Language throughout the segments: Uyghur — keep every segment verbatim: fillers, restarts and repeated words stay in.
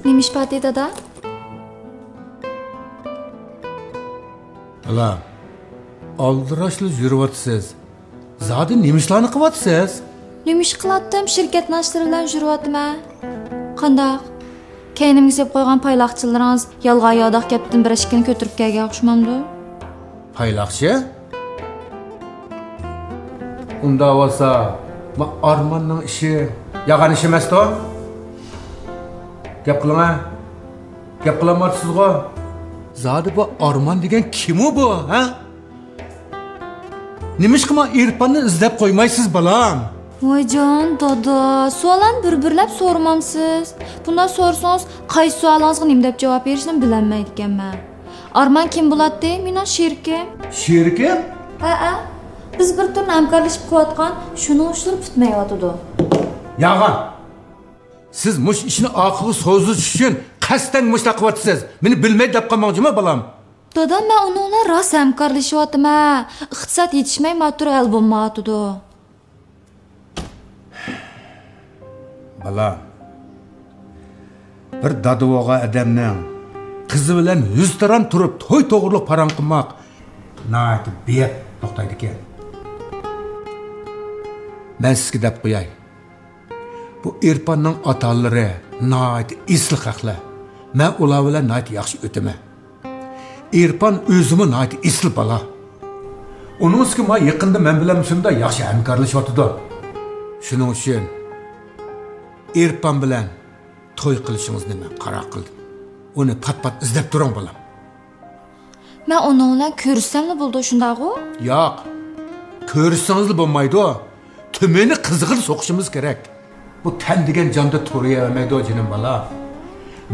نېمە ئىش بار دادا؟ بالا، ئالدىراشلا يۈرۈۋاتىسىز. زادى نېمە ئىشلارنى قىلىۋاتىسىز؟ نېمە ئىش قىلاتتىم؟ شىركەتنىڭ ئىشلىرى بىلەن يۈرۈۋاتىمەن. قانداق؟ كەينىمگە سېلىپ قويغان پايلاقچىلىرىڭىز يالغان ياۋىداق گەپتىن بىر ئىككىنى كۆتۈرۈپ كەلگەن ئوخشىمامدۇ؟ پايلاقچى؟ ئۇنداق بولسا، ما ئارماننىڭ ئىشى ياغان ئىش ئەمەستۇ؟ گەپ قىلىڭە. گەپ قىلالمايسىزغۇ؟ زادى بۇ ئارمان دېگەن كىمۇ بۇ، ھە؟ نېمىشقا ما ئېرپاننى ئىزدەپ قويمايسىز، بالام؟ ۋايجان، دادا، سوئاللارنى بىر-بىرلەپ سورىمامسىز؟ بۇنداق سورىسىڭىز، قايسى سوئالىڭىزغا نېمە دەپ جاۋاب بېرىشنى بىلەلمەيدىكەنمەن. ئارمان كىم بولاتتى؟ مېنىڭ شېرىكىم. شېرىكىم؟ ھەئە. بىز بىر تۈرنى ھەمكارلىشىپ قىلىۋاتقان، شۇنىڭ ئىشلىرى پۈتمەيۋاتىدۇ. يالغان! سىز مۇشۇ ئىشنى ئارقىغا سوزۇش ئۈچۈن قەستەن مۇشۇنداق قىلىۋاتىسىز. مېنى بىلمەيدۇ دەپ قالماڭ جۇمۇ، بالام. دادا، مەن ئۇنىڭ بىلەن راست ھەمكارلىشىۋاتىمەن. ئىقتىساد يېتىشمەي ماتۇر ھەل بولمايۋاتىدۇ. بالام، بىر دادا بولغان ئادەمنىڭ قىزى بىلەن يۈزتۇرا تۇرۇپ توي توغرۇلۇق پاراڭ قىلماق ناھايىتى بىيەپ توختايدىكەن. مەن سىزگە دەپ قوياي. بۇ ئېرپاننىڭ ئاتا-ئانىلىرى ناھايىتى ئېسىل خەقلەر. مەن ئۇلار بىلەن ناھايىتى ياخشى ئۆتىمەن. ئېرپان ئۆزىمۇ ناھايىتى ئېسىل بالا. ئۇنىڭ ئۈستىگە ما يېقىندا مەن بىلەن شۇنداق ياخشى ھەمكارلىشىۋاتىدۇ. شۇنىڭ ئۈچۈن ئېرپان بىلەن توي قىلىشىڭىزنى مەن قارار قىلدىم. ئۇنى پات-پات ئىزدەپ تۇرۇڭ، بالام. مەن ئۇنىڭ بىلەن كۆرۈشسەملا بولىدۇ، شۇنداقغۇ؟ ياق، كۆرۈشسىڭىزلا بولمايدۇ. تۈمىنى قىزىقىدا سوقۇشىمىز كېرەك. بۇ تەن دېگەن جاندا تۇرۇۋەرمەيدۇ، جېنىم بالا.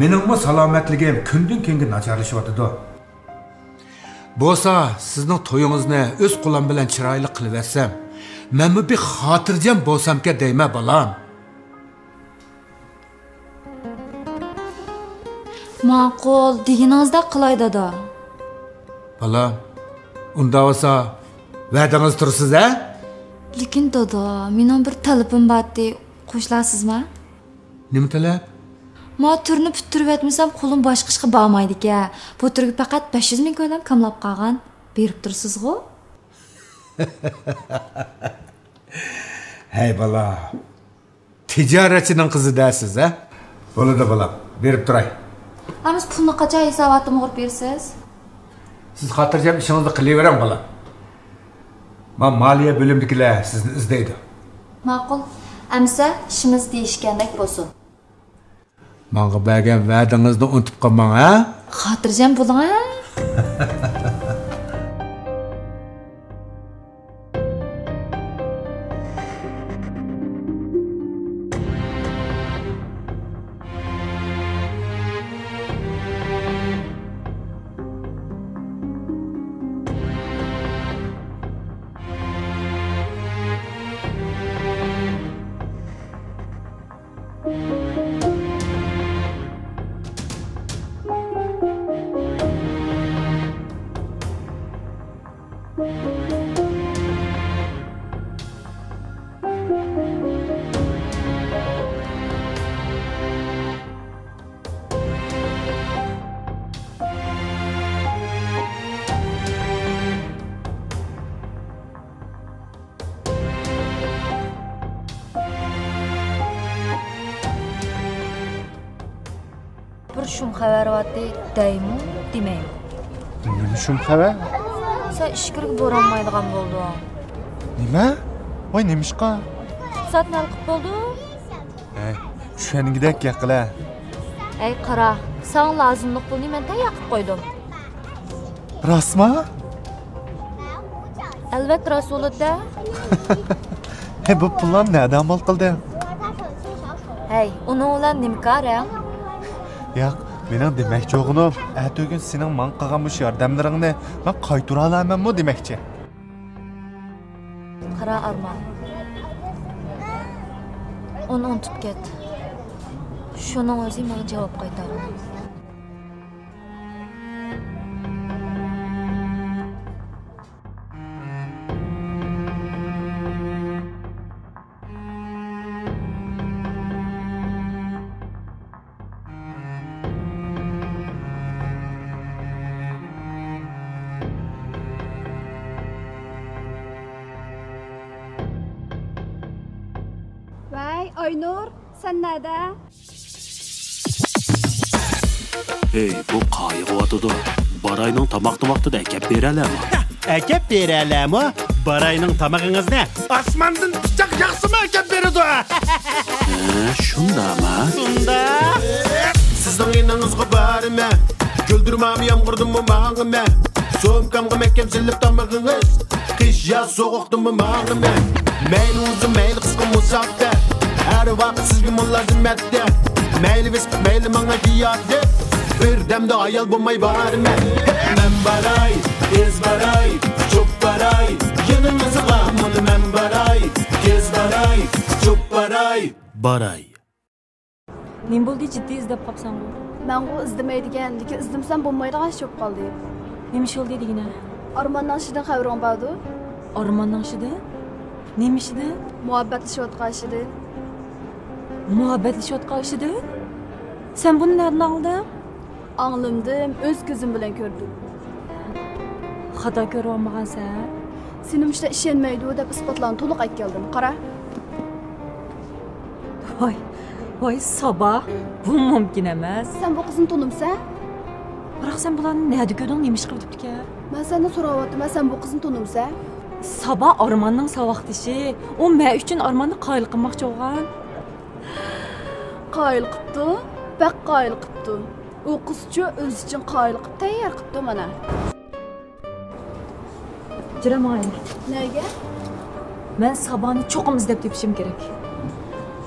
مېنىڭمۇ سالامەتلىكىم كۈندىن-كۈنگە ناچارلىشىۋاتىدۇ. بولسا، سىزنىڭ تويىڭىزنى ئۆز قولۇم بىلەن چىرايلىق قىلىۋەتسەم، مەنمۇ بىر خاتىرجەم بولسامكەن دەيمەن، بالام. ماقۇل، دېگىنىڭىزدەك قىلاي، دادا. بالام، ئۇنداق بولسا، ۋەدىڭىزدە تۇرىسىز، ھە؟ لېكىن، دادا، مېنىڭ بىر تەلىپىم بارتى، قوشۇلارسىزما؟ نېمە تەلەپ؟ ما تۈرنى پۈتتۈرۈۋەتمىسەم، قولۇم باشقا ئىشقا بارمايدىكەن. بۇ تۈرگە پەقەت بەش يۈز مىڭ كۆلەم كاملاپ قالغان. بېرىپ تۇرىسىزغۇ؟ ھەي، بالا. تىجارەتچىنىڭ قىزى دەسىز، ھە؟ بولىدۇ، بالام، بېرىپ تۇراي. ئەمىسە پۇلنى قاچان ھېساباتىمغا ئۇرۇپ بېرىسىز؟ سىز خاتىرجەم ئىشىڭىزنى قىلىۋېرىڭ، بالام. ما مالىيە بۆلۈمىدىكىلەر سىزنى ئىزدەيدۇ. ماقۇل. ئەمىسە ئىشىمىز دېيىشكەندەك بولسۇن. ماڭا بەرگەن ۋەدىڭىزنى ئۇنتۇپ قالماڭ، ھە؟ خاتىرجەم بولۇڭ، ھە؟ بىر شۇم خەۋەر بارتى، دەيمۇ، دېمەيمۇ؟ نېمە شۇم خەۋەر؟ سەن ئىچكىرىگە بارالمايدىغان بولدۇڭ. نېمە؟ ۋاي، نېمىشقا؟ ئىقتىسادنى ھەل قىلىپ بولدۇم. ھەي، چۈشەنگۈدەك گەپ قىلە. ھەي، قارا، ساڭا لازىملىق پۇلنى مەن تەييار قىلىپ قويدۇم. راستما؟ ئەلۋەتتە راست بولىدۇ-دە. ھەي، بۇ پۇللارنى نەدە ئامال قىلدىڭ؟ ھەي، ئۇنىڭ بىلەن نېمە كارىڭ؟ ياق، مېنىڭ دېمەكچى بولغىنىم، ئەتىگۈن سېنىڭ ماڭا قىلغان مۇشۇ ياردەملىرىڭنى مەن قايتۇرالامەنمۇ دېمەكچى. قارا ئارمان، ئۇنى ئۇنتۇپ كەت. شۇنىڭ ئۆزى ماڭا جاۋاب قايتارغىنىڭ. ۋەي، ئاينۇر، سەن نەدە؟ ھېي، بۇ قايىغۇۋاتىدۇ. باراينىڭ تاماقنى ۋاقتىدا ئەكەپ بېرەلەمۇ؟ ئەكەپ بېرەلەمۇ؟ باراينىڭ تامىقىڭىزنى ئاسماندىن پىچاق ياغسىمۇ ئەكەپ بېرىدۇ. ھە، شۇنداقمۇ؟ شۇنداق. سىزنىڭ يېنىڭىزغا بارىمەن، كۈلدۈرمەم يامغۇردىنمۇ ماڭىمەن. سومكامغا مەھكەم سېلىپ تامىقىڭىز، قىش ياز سوغۇقتىنمۇ ماڭىمەن. مەيلى ئۇزۇن، مەيلى قىسقا مۇساپە، ھەر ۋاقىت سىزگە مۇلازىمەتتە. مەيلى ۋېسپىت، مەيلى ماڭا دىيادە، بىر دەمدە ھايال بولماي بارىمەن. مەن باراي، تېز باراي، ئۇچۇپ باراي، يېنىڭىزغا مۇنۇ مەن باراي، تېز باراي، ئۇچۇپ باراي. باراي. نېمە بولدى، جىددىي ئىزدەپ قاپسەنغۇ؟ مەنغۇ ئىزدىمەيدىكەن، لېكىن ئىزدىمىسەم بولمايدىغان ئىش بولۇپ قالدى. نېمە ئىش بولدى دېگىنە؟ ئارماننىڭ ئىشىدىن خەۋىرىڭ باردۇ؟ ئارماننىڭ ئىشىدىن؟ نېمە ئىشىدىن؟ مۇھەببەتلىشىۋاتقان ئىشىدىن. مۇھەببەتلىشىۋاتقان ئىشىدىن؟ سەن بۇنى نەدىن ئاڭلىدىڭ؟ ئاڭلىمىدىم، ئۆز كۆزۈم بىلەن كۆردۈم. خاتا كۆرۈۋالمىغانسەن؟ سېنى مۇشۇنداق ئىشەنمەيدۇ دەپ ئىسپاتلارنى تولۇق ئەكەلدىم، قارا. ۋاي، ۋاي سابا، بۇ مۇمكىن ئەمەس. سەن بۇ قىزنى تونۇمسەن؟ بىراق سەن بۇلارنى نەدە كۆردۈڭ، نېمە ئىش قىلىۋېتىپتىكەن؟ مەن سەندىن سوراۋاتىمەن، سەن بۇ قىزنى تونۇمسەن؟ سابا ئارماننىڭ ساۋاقدىشى. ئۇ مەن ئۈچۈن ئارماننى قايىل قىلماقچى بولغان. قايىل قىپتۇ، بەك قايىل قىپتۇ. ئۇ قىزچۇ ئۆزى ئۈچۈن قايىل قىپ تەييار قىپتۇ مانا. جۈرە ماڭايلى. نەگە؟ مەن سابانى چوقۇم ئىزدەپ تېپىشىم كېرەك.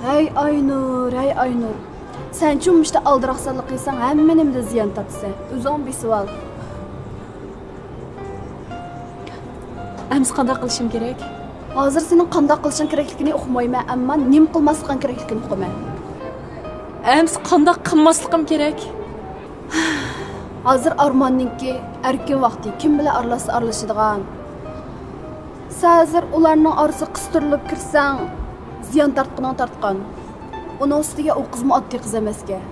ھەي ئاينۇر، ھەي ئاينۇر. سەنچۇ مۇشتا ئالدىراقسانلىق قىلساڭ ھەممە نېمىدىن زىيان تارتىسەن. ئۆزۈڭ بېسىۋال. ئەمسە قانداق قىلىشىم كېرەك؟ ھازىر سېنىڭ قانداق قىلىشىڭ كېرەكلىكىنى ئۇقمايمەن، ئەمما نېمە قىلماسلىقىڭ كېرەكلىكىنى ئۇقىمەن. ئەمسە قانداق قىلماسلىقىم كېرەك؟ ھازىر ئارماننىڭكى ئەركىن ۋاقتى، كىم بىلەن ئارىلاشسا ئارىلىشىدىغان. سەن ھازىر ئۇلارنىڭ ئارىسىغا قىستۇرۇلۇپ كىرسەڭ، زىيان تارتقىنىڭ تارتقان. ئۇنىڭ ئۈستىگە ئۇ قىزمۇ ئاددىي قىز ئەمەسكەن.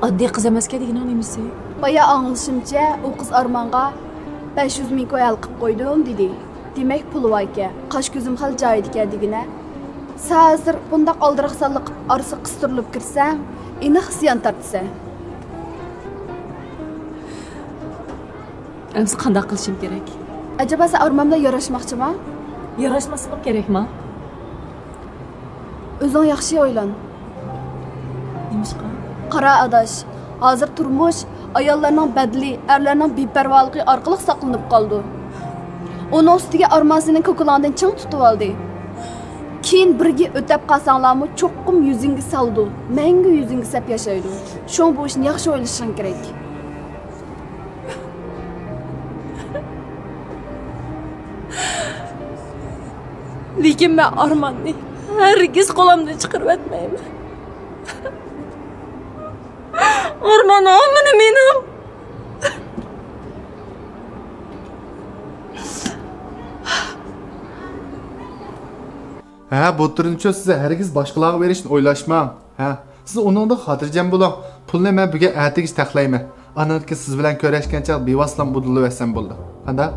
ئاددىي قىز ئەمەسكەن دېگىنىڭ نېمىسى؟ بايا ئاڭلىشىمچە، ئۇ قىز ئارمانغا بەش يۈز مىڭ كوي ھەل قىلىپ قويدۇم دېدى. دېمەك، پۇلى باركەن، قاش كۆزۈم خېلى جايىدىكەن دېگىنە. سەن ھازىر بۇنداق ئالدىراقسانلىق ئارىسىغا قىستۇرۇلۇپ كىرسەڭ، ئېنىق زىيان تارتىسەن. ئەمسە قانداق قىلىشىم كېرەك؟ ئەجەبا سەن ئارمان بىلەن ياراشماقچىما؟ ياراشماسلىقىم كېرەكما؟ ئۆزۈڭ ياخشى ئويلان. نېمىشقا؟ قارا ئاداش، ھازىر تۇرمۇش ئاياللارنىڭ بەدىلى، ئەرلەرنىڭ بىپەرۋالىقى ئارقىلىق ساقلىنىپ قالىدۇ. ئۇنىڭ ئۈستىگە ئارمان سېنىڭ كوكۇلاڭدىن چىڭ تۇتۇۋالدى. كېيىن بىرگە ئۆتەپ قالساڭلارمۇ چوقۇم يۈزۈڭگە سالىدۇ، مەڭگۈ يۈزۈڭگە سەپ ياشايدۇ. شۇڭا بۇ ئىشنى ياخشى ئويلىشىڭ كېرەك. لېكىن مەن ئارماننى ھەرگىز قولۇمدىن چىقىرىۋەتمەيمەن. ئارمان ھامىلە مېنىڭ. ھە، بۇلتۇرنىچۇ، سىز ھەرگىز باشقىلارغا بېرىشنى ئويلاشماڭ. ھە، سىز ئۇنىڭدىن خاتىرجەم بولۇڭ. پۇلنى مەن بۈگۈن ئەتىگىچە تەقلەيمەن. ئاندىن كېيىن سىز بىلەن كۆرۈشكەن چاغ بىۋاسىتىلا ئۇدۇللىۋەتسەم بولىدۇ. قانداق؟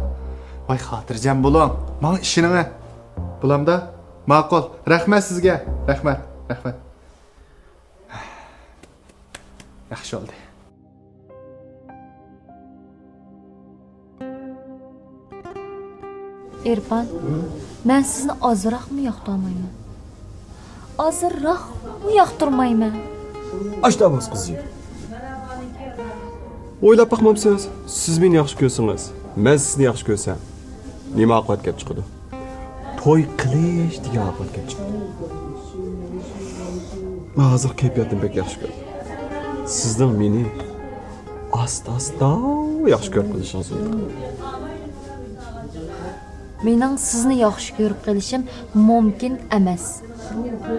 ۋاي، خاتىرجەم بولۇڭ. ماڭا ئىشىنىڭ. بولامدا؟ ماقۇل. رەھمەت سىزگە. رەھمەت. رەھمەت. ياخشى بولدى. ئېرپان، مەن سىزنى ئازراقمۇ ياقتۇرمايمەن. ئازراقمۇ ياقتۇرمايمەن. ئاشتا بولسا قىزى. ئويلاپ باقمامسىز؟ سىز مېنى ياخشى كۆرسىڭىز، مەن سىزنى ياخشى كۆرسەم، نېمە ئاقىۋەت كەپ چىقىدۇ؟ توي قىلىش دېگەن ئاقىۋەت كەپ چىقىدۇ. مەن ھازىر كەيپىياتىم بەك ياخشى كۆرۈپ. سىزنىڭ مېنى ئاستا-ئاستا ياخشى كۆرۈپ قېلىشىڭىز مۇمكىن. مېنىڭ سىزنى ياخشى كۆرۈپ قېلىشىم مۇمكىن ئەمەس.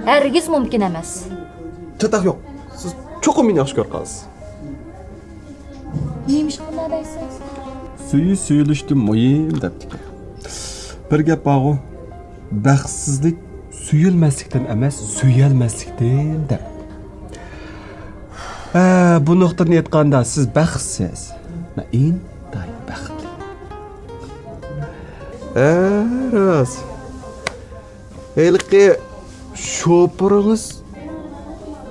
ھەرگىز مۇمكىن ئەمەس. چاتاق يوق. سىز چوقۇم مېنى ياخشى كۆرۈپ قالىسىز. نېمىشقا ئۇنداق دەيسىز؟ سۆيۈ سۆيۈلۈشتىن مۇھىم دەپتىكەن. بىر گەپ بارغۇ، بەختسىزلىك سۆيۈلمەسلىكتىن ئەمەس، سۆيەلمەسلىكتىن دەپ. ھە، بۇ نۇقتىدىن ئېيتقاندا، سىز بەختسىز. مەن ئىنتايىن بەختلىك. ھە، راست. ھېلىقى شوپۇرىڭىز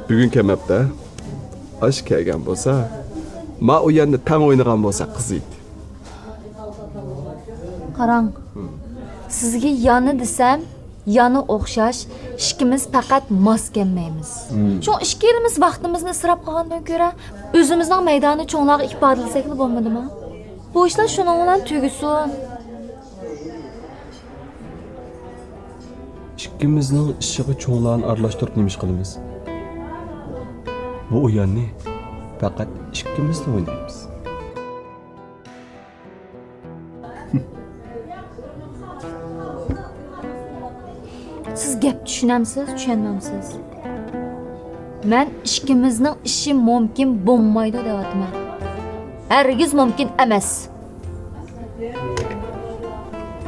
بۈگۈن كەلمەپتۇ. ئاشۇ كەلگەن بولسا، ما ئۇ يەردە تەڭ ئوينىغان بولسا قىزىيدۇ. قاراڭ، سىزگە يانى دېسەم، يانى ئوخشاش، ئىككىمىز پەقەت ماس كەلمەيمىز. شۇڭا ئىككىلىمىز ۋاقتىمىزنى ئىسراپ قىلغاندىن كۆرە، ئۆزىمىزنىڭ مەيدانىنى چوڭلارغا ئىپادىلىسەكلا بولمىدىمۇ؟ بۇ ئىشلار شۇنىڭ بىلەن تۈگىسۇن. ئىككىمىزنىڭ ئىشىغا چوڭلارنى ئارىلاشتۇرۇپ نېمە ئىش قىلىمىز؟ بۇ ئويۇننى پەقەت ئىككىمىزلا ئوينايمىز. سىز گەپ چۈشىنەمسىز، چۈشەنمەمسىز؟ مەن ئىككىمىزنىڭ ئىشى مۇمكىن بولمايدۇ دەۋاتىمەن. ھەرگىز مۇمكىن ئەمەس.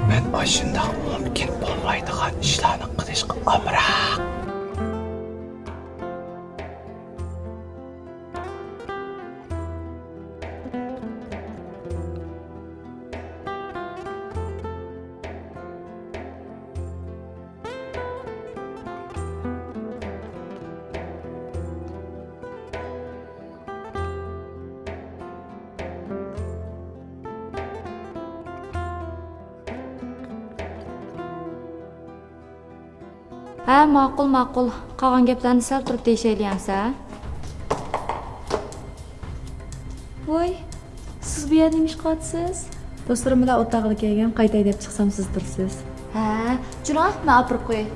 مەن ئاشۇنداق مۇمكىن بولمايدىغان ئىشلارنى قىلىشقا ئامراق. ھە، ماقۇل، ماقۇل. قالغان گەپلەرنى سەل تۇرۇپ دېيىشەيلى ئەمسە. ۋوي، سىز بۇ يەردە نېمە ئىش قىلىۋاتىسىز؟ دوستلىرىم بىلەن ئولتۇرغىلى كەلگەن، قايتاي دەپ چىقسام سىز تۇرىسىز. ھە، جۇراڭ، مەن ئاپىرىپ قوياي.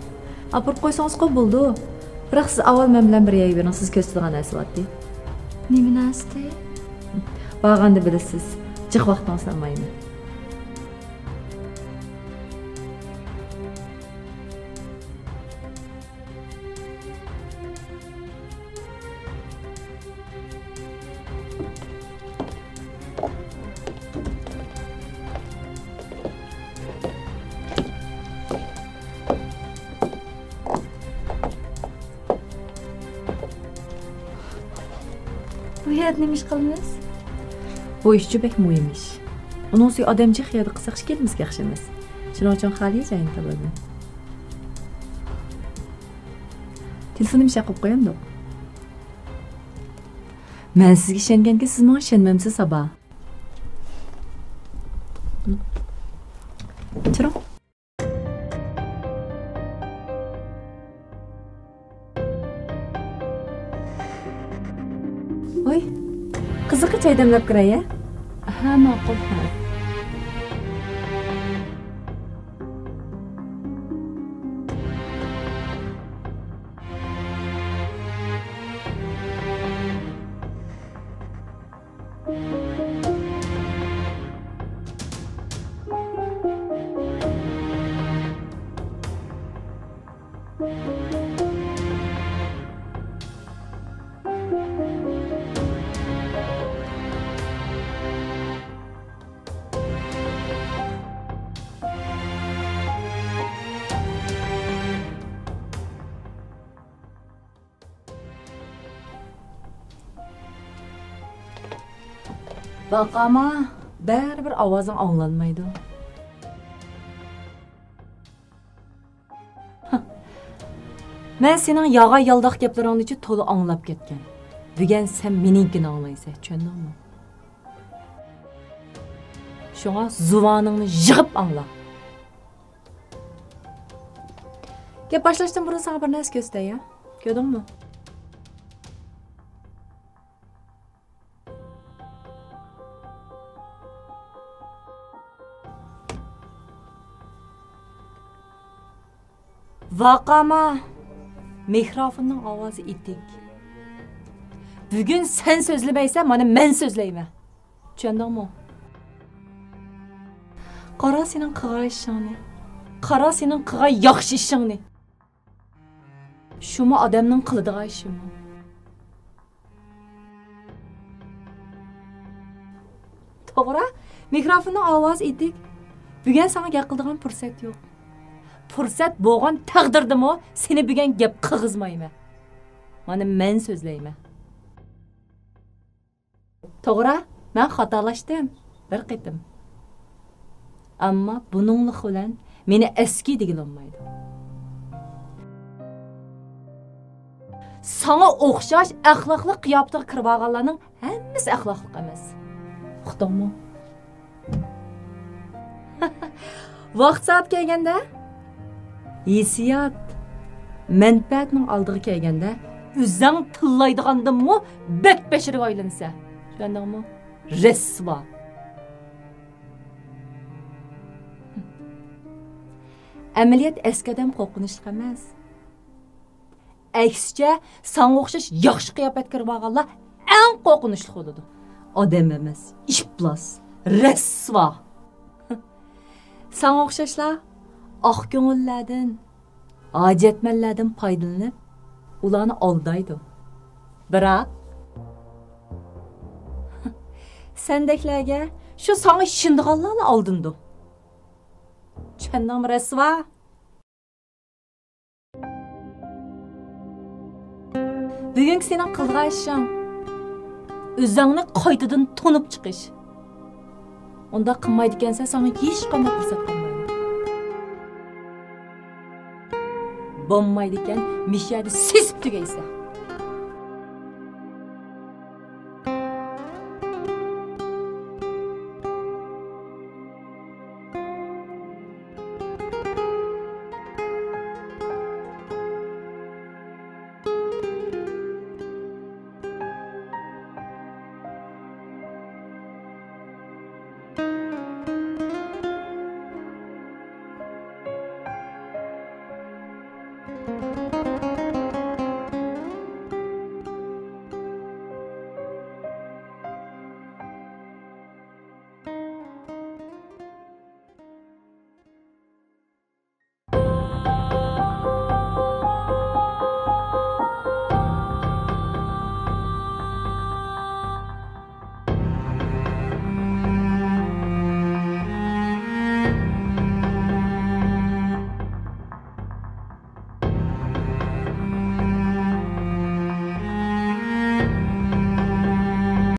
ئاپىرىپ قويسىڭىزغۇ بولىدۇ. بىراق سىز ئاۋۋال مەن بىلەن بىر يەرگە بېرىڭ، سىزگە كۆرسىتىدىغان نەرسە بارتى. نېمە نەرسىتى؟ بارغاندا بىلىسىز. جىق ۋاقتىڭىزنى ئالمايمەن. بۇ يەردە نېمە ئىش قىلىمىز؟ بۇ ئىشچۇ بەك مۇھىم ئىش. ئۇنىڭ ئۈستىگە ئادەم جىق يەردە قىلساق ئىككىمىزگە ياخشى ئەمەس. شۇنىڭ ئۈچۈن خالىي جاينى تاللىدىم. تېلېفوننى مىشەق قىلىپ قويامدۇق؟ مەن سىزگە ئىشەنگەنكى سىز ماڭا ئىشەنمەمسىز، سابا. تۇرۇڭ. ۋوي، قىزىققا چاي دەملەپ كىرەي، ھە؟ ھە، ماقۇل. باقاما، بەرىبىر ئاۋازىڭ ئاڭلانمايدۇ. مەن سېنىڭ ياغا يالداق گەپلىرىڭنىچۇ تولا ئاڭلاپ كەتكەن. بۈگۈن سەن مېنىڭكىنى ئاڭلايسەن، چۈشەندىڭمۇ؟ شۇڭا زۇۋانىڭنى يىغىپ ئاڭلا. گەپ باشلاشتىن بۇرۇن ساڭا بىر نەرسە كۆرسىتەي، ھە؟ كۆردۈڭمۇ؟ ۋاقاما! مىكروفوننىڭ ئاۋازى ئېتىك. بۈگۈن سەن سۆزلىمەيسەن، مانا مەن سۆزلەيمەن. چۈشەندىڭمۇ؟ قارا سېنىڭ قىلغان ئىشىڭنى. قارا سېنىڭ قىلغان ياخشى ئىشىڭنى. شۇمۇ ئادەمنىڭ قىلىدىغان ئىشىمۇ؟ توغرا، مىكروفوننىڭ ئاۋازى ئېتىك. بۈگۈن ساڭا گەپ قىلىدىغان پۇرسەت يوق. پۇرسەت بولغان تەقدىردىمۇ سېنى بۈگۈن گەپ قىلغۇزمايمەن. مانا مەن سۆزلەيمەن. توغرا، مەن خاتالاشتىم بىر قېتىم. ئەمما بۇنىڭلىق بىلەن مېنى ئەسكى دېگىلى بولمايدۇ. ساڭا ئوخشاش ئەخلاقلىق قىياپىتىگە كىرىۋالغانلارنىڭ ھەممىسى ئەخلاقلىق ئەمەس. ئۇقتۇڭمۇ؟ ۋاقىت سائەت كەلگەندە، ھېسسىيات، مەنپەئەتنىڭ ئالدىغا كەلگەندە، ئۆزۈڭ تىللايدىغاندىنمۇ بەك بەشىرىگە ئايلىنىسەن. چۈشەندىڭمۇ؟ رەسۋا. ئەمەلىيەتتە ئەسكى ئادەم قورقۇنچلۇق ئەمەس. ئەكسىچە، ساڭا ئوخشاش ياخشى قىياپەتكە كىرىۋالغانلار ئەڭ قورقۇنچلۇق بولىدۇ. ئادەم ئەمەس، ئىپلاس، رەسۋا. ساڭا ئوخشاشلار ئاق كۆڭۈللەردىن، ھاجەتمەنلەردىن پايدىلىنىپ، ئۇلارنى ئالدايدۇ. بىراق، سەندەكلەرگە شۇ ساڭا ئىشىنىدىغانلارلا ئالدىنىدۇ. چۈشەندىڭمۇ، رەسۋا؟ بۈگۈنكى سېنىڭ قىلىدىغان ئىشىڭ، ئۆزۈڭنى قايتىدىن تونۇپ چىقىش. ئۇنداق قىلمايدىكەنسەن، ساڭا ھېچقانداق پۇرسەت قالمايدۇ. بولمايدىكەن، مۇشۇ يەردە سېسىپ تۈگەيسەن.